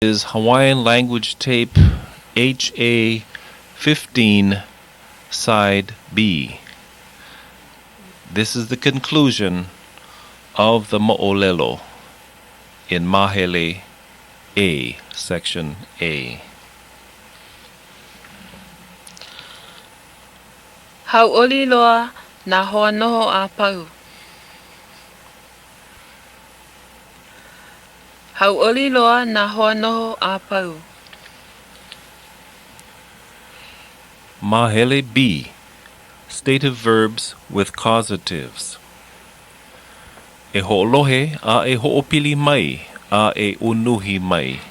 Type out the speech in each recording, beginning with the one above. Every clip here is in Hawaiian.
Is Hawaiian Language Tape HA15 Side B. This is the conclusion of the mo'olelo in Mahele A, Section A. Hauʻoli loa nā hoa noho a pau. Hauʻoli loa nā hoa noho a pau. Mahele B, Stative verbs with causatives. E hoʻolohe a e hoʻopili mai a e unuhi mai.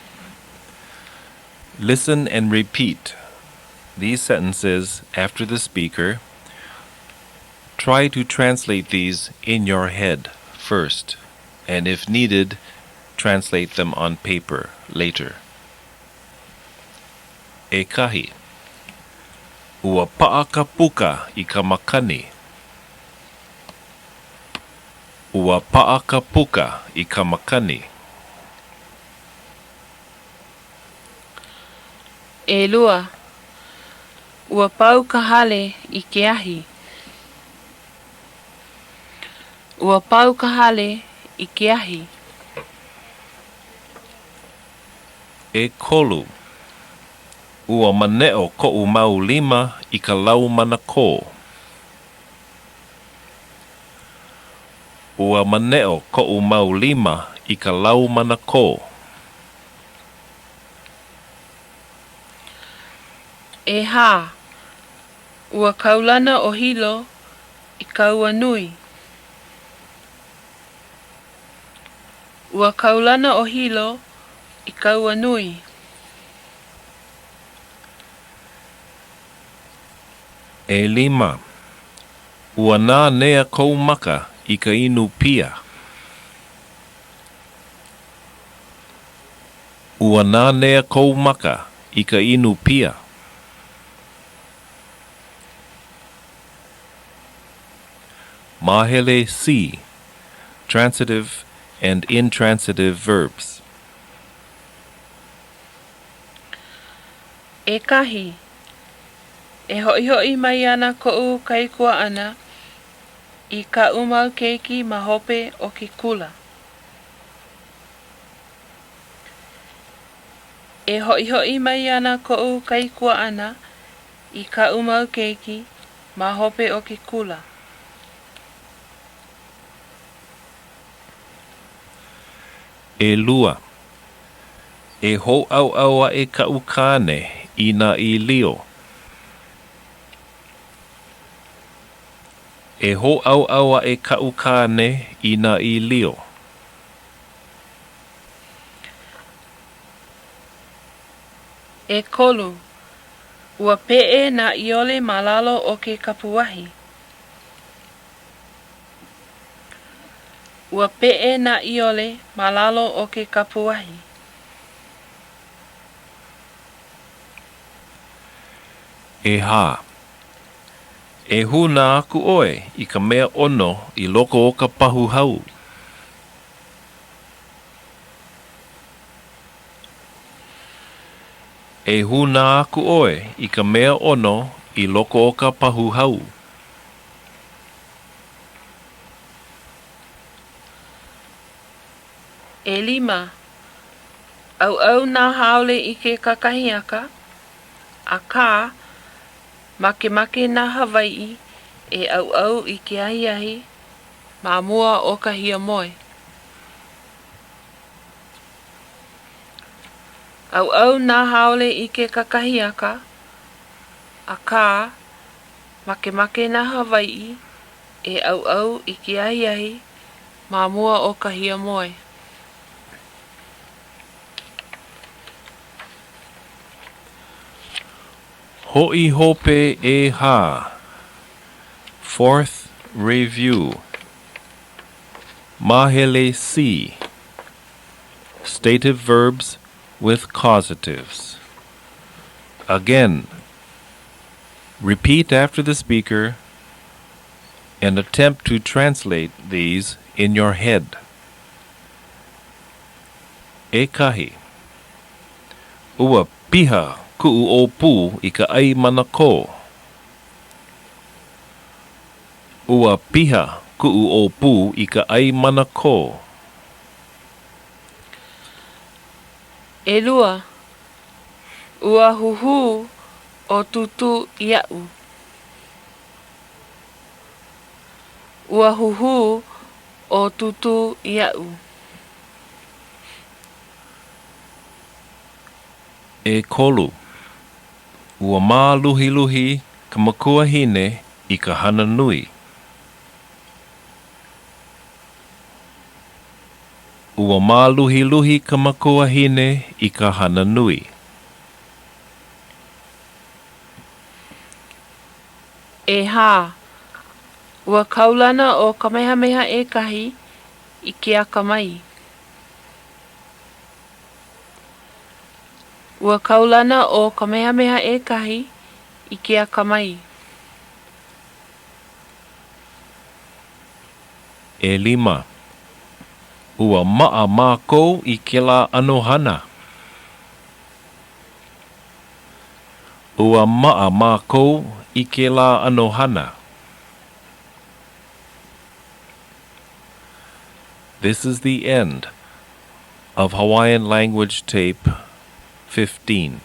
Listen and repeat these sentences after the speaker. Try to translate these in your head first, and if needed, translate them on paper later. ʻEkahi. Ua paʻa ka puka i ka makani. Ua paʻa ka puka i ka makani. ʻElua. Ua pau ka hale i ke ahi. Ua pau ka hale i ke ahi. ʻEkolu. Ua maneʻo koʻu mau lima i ka lau manakō. Ua maneʻo koʻu mau lima i ka lau manakō. ʻEhā. Ua kaulana ʻo Hilo i ka ua nui. Ua kaulana ʻo Hilo i ka ua nui. ʻElima. Ua nanea kou maka i ka inu pia. Ua nanea kou maka i ka inu pia. Māhele C, Transitive and intransitive verbs. ʻEkahi. E hoʻihoʻi mai ana koʻu kaikuaʻana i kaʻu mau keiki ma hope o ke kula. E hoʻihoʻi mai ana koʻu kaikuaʻana i kaʻu mau keiki ma hope o ke kula. ʻElua. E hōʻauʻau aʻe kaʻu kāne i nā ʻīlio. E hōʻauʻau aʻe kaʻu kāne i nā ʻīlio. ʻEkolu. Ua peʻe nā ʻiole ma lalo o ke kapuahi. Ua peʻe nā ʻiole ma lalo o ke kapuahi. ʻEhā. E hūnā aku ʻoe i ka mea ʻono i loko o ka pahu hau. E hūnā aku ʻoe i ka mea ʻono i loko o ka pahu hau. ʻElima. ʻAuʻau nā haole i ke kakahiaka, akā, makemake nā Hawaiʻi e ʻauʻau i ke ahiahi ma mua o ka hiamoe. ʻAuʻau nā haole i ke kakahiaka, akā, makemake nā Hawaiʻi e ʻauʻau i ke ahiahi ma mua o ka hiamoe. Hoʻi hope ʻEhā, Fourth Review, Māhele C, Stative verbs with causatives. Again, repeat after the speaker and attempt to translate these in your head. ʻEkahi. Ua piha kuʻu ʻōpū i ka ʻai manakō. Ua piha kuʻu ʻōpū i ka ʻai manakō. ʻElua, ua huhū ʻo Tūtū iaʻu. Ua huhū ʻo Tūtū iaʻu. ʻEkolu, ua māluhiluhi ka makuahine i ka hana nui. Ua māluhiluhi ka makuahine i ka hana nui. ʻEhā, ua kaulana ʻo Kamehameha ʻEkahi i ke akamai. Ua kaulana ʻo Kamehameha ʻEkahi i ke akamai. ʻElima, ua maʻa mākou i kēlā ʻano hana. Ua maʻa mākou i kēlā ʻano hana. This is the end of Hawaiian Language Tape 15.